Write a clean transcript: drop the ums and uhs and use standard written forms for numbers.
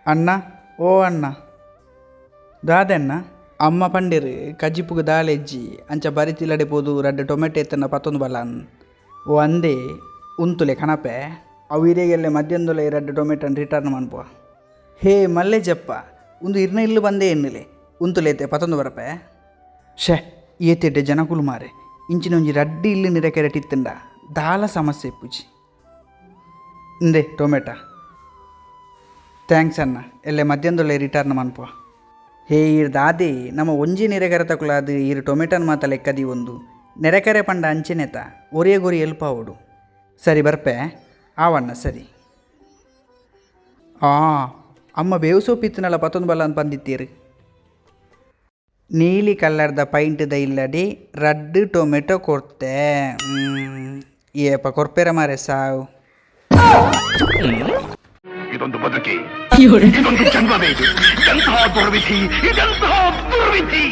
ಅಣ್ಣ ಓ ಅಣ್ಣ ದಾದೆಣ್ಣ ಅಮ್ಮ ಪಂಡೆರ್ ಕಜಿಪುಗು ದಾಲೆಜ್ಜಿ ಅಂಚ ಬರಿತಿಲ್ಲಡೆ ಪೋದು ರಡ್ಡ್ ಟೊಮೆಟೊ ಎತ್ತನ ಪತ್ತೊಂದು ಬಲಾನ್ ಓ ಅಂದೆ ಉಂತುಲೆ ಕಣಪೆ ಅವು ಇರೆಗೆಲ್ಲೆ ಮದ್ಯಂದೊಲೆ ರಡ್ಡ್ ಟೊಮೆಟೊನ್ ರಿಟರ್ನ್ ಮನ್ಪುವ ಹೇ ಮಲ್ಲೆಜಪ್ಪ ಉಂದು ಇರ್ನ ಇಲ್ಲು ಬಂದೇ ಎನ್ನುಲೆ ಉಂತುಲೇತೆ ಪತ್ತೊಂದು ಬರಪೆ ಶೇ ಏತೆಡ್ಡೆ ಜನಕುಲು ಮಾರೆ ಇಂಚಿನ ಒಂಜಿ ರಡ್ಡ್ ಇಲ್ಲು ನಿರೆಕೆರೆಟ್ ಇತ್ತುಂಡ ದಾಲ ಸಮಸ್ಯೆ ಇಪ್ಪುಜಿ ಇಂದೆ ಟೊಮೆಟೊ thanks ಅಣ್ಣ ಎಲ್ಲೆ ಮದ್ಯಂದೊಲೆ ರಿಟರ್ನ್ ಮನ್ಪುವ ಹೇ ಈರ್ ದಾದೆ ನಮ್ಮ ಒಂಜಿ ನೆರೆಕರೆತಕುಲಾದ್ ಈರ್ ಟೊಮೆಟೊನ್ ಮಾತ ಲೆಕ್ಕದಿ ಒಂದು ನೆರೆಕರೆ ಪಂಡ ಅಂಚೆನೆತ ಒರಿಯಗೊರಿ ಎಲ್ಪ ಆವೊಡು ಸರಿ ಬರ್ಪೆ ಆವಣ್ಣ ಸರಿ ಆ ಅಮ್ಮ ಬೇವು ಸೋಪಿತ್ತಿನಲ್ಲ ಪತ್ತೊಂದು ಬಲ್ಲ ಅಂತ ಬಂದಿತ್ತೀರು ನೀಲಿ ಕಲ್ಲರ್ದ ಪೈಂಟ್ದ ಇಲ್ಲಡಿ ರಡ್ಡ್ ಟೊಮೆಟೊ ಕೊರ್ತೆ ಏಪ ಕೊರ್ಪೆರ ಮಾರೆ ಸಾವು. ಇದೊಂದು ಬದುಕಿ, ಇದೊಂದು ಜನ್ಮವೇ ಇದು. ಎಂತಹ ದುರ್ವಿಧಿ, ಇದೆಂತಹ ದುರ್ವಿಧಿ!